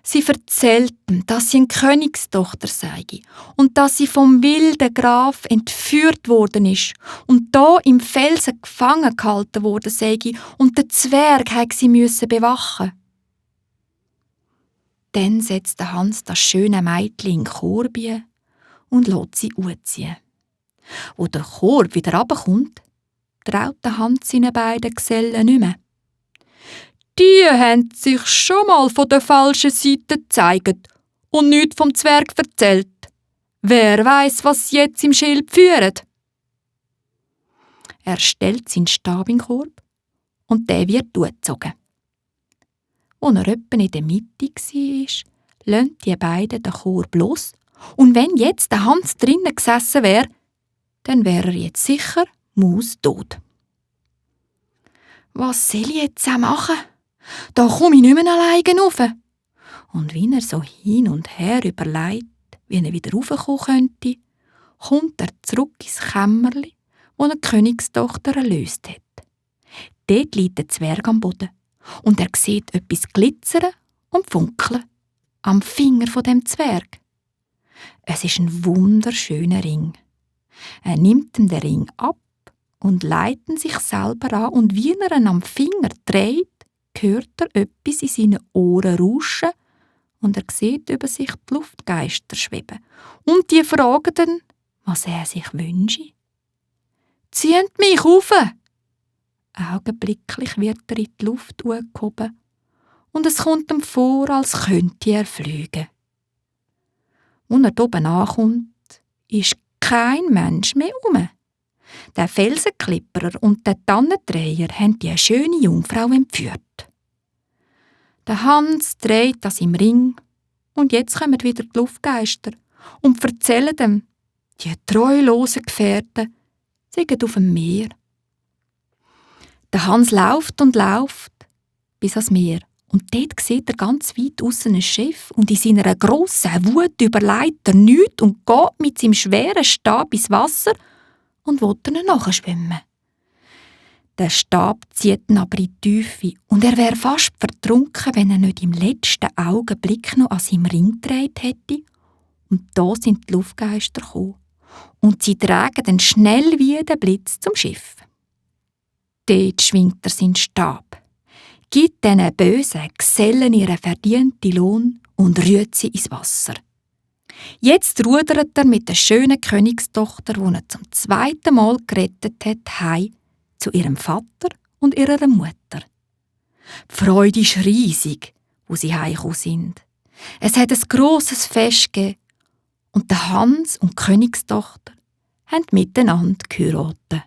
Sie erzählten, dass sie eine Königstochter sei und dass sie vom wilden Graf entführt worden ist und da im Felsen gefangen gehalten worden sei und der Zwerg hätte sie bewachen. Dann setzte Hans das schöne Mädchen in den Korb und lässt sie anziehen. Wo der Korb wieder runterkommt, traut Hans seinen beiden Gesellen nicht mehr. Die haben sich schon mal von der falschen Seite gezeigt und nichts vom Zwerg erzählt. Wer weiß, was sie jetzt im Schilp führen? Er stellt seinen Stab in den Korb und der wird durchgezogen. Als er etwa in der Mitte war, lassen die beiden den Korb los und wenn jetzt der Hans drinnen gesessen wäre, dann wäre er jetzt sicher maustot. Was soll ich jetzt auch machen? Da komme ich nicht mehr alleine rauf. Und wie er so hin und her überlegt, wie er wieder raufkommen könnte, kommt er zurück ins Kämmerli, wo er die Königstochter erlöst hat. Dort liegt der Zwerg am Boden und er sieht etwas glitzern und funkeln am Finger von dem Zwerg. Es ist ein wunderschöner Ring. Er nimmt ihm den Ring ab und leitet ihn sich selber an und wie er ihn am Finger dreht, hört er etwas in seinen Ohren rauschen und er sieht über sich die Luftgeister schweben. Und die fragen dann, was er sich wünsche. «Zieht mich rauf!» Augenblicklich wird er in die Luft gehoben und es kommt ihm vor, als könnte er fliegen. Als er oben ankommt, ist kein Mensch mehr herum. Der Felsenklipperer und der Tannenträger haben die schöne Jungfrau entführt. Der Hans dreht das im Ring und jetzt kommen wieder die Luftgeister und erzählen ihm, die treulosen Gefährten seien auf dem Meer. Der Hans läuft und läuft bis ans Meer und dort sieht er ganz weit aussen ein Schiff und in seiner grossen Wut überlegt er nichts und geht mit seinem schweren Stab ins Wasser und will ihnen nachschwimmen. Der Stab zieht ihn aber in die Tiefe und er wäre fast vertrunken, wenn er nicht im letzten Augenblick noch an seinem Ring gedreht hätte. Und da sind die Luftgeister gekommen und sie tragen dann schnell wie der Blitz zum Schiff. Dort schwingt er seinen Stab, gibt diesen bösen Gesellen ihren verdienten Lohn und rührt sie ins Wasser. Jetzt rudert er mit der schönen Königstochter, die er zum zweiten Mal gerettet hat, heim zu ihrem Vater und ihrer Mutter. Die Freude ist riesig, wo sie heimgekommen sind. Es hat ein grosses Fest gegeben und der Hans und die Königstochter haben miteinander geheiratet.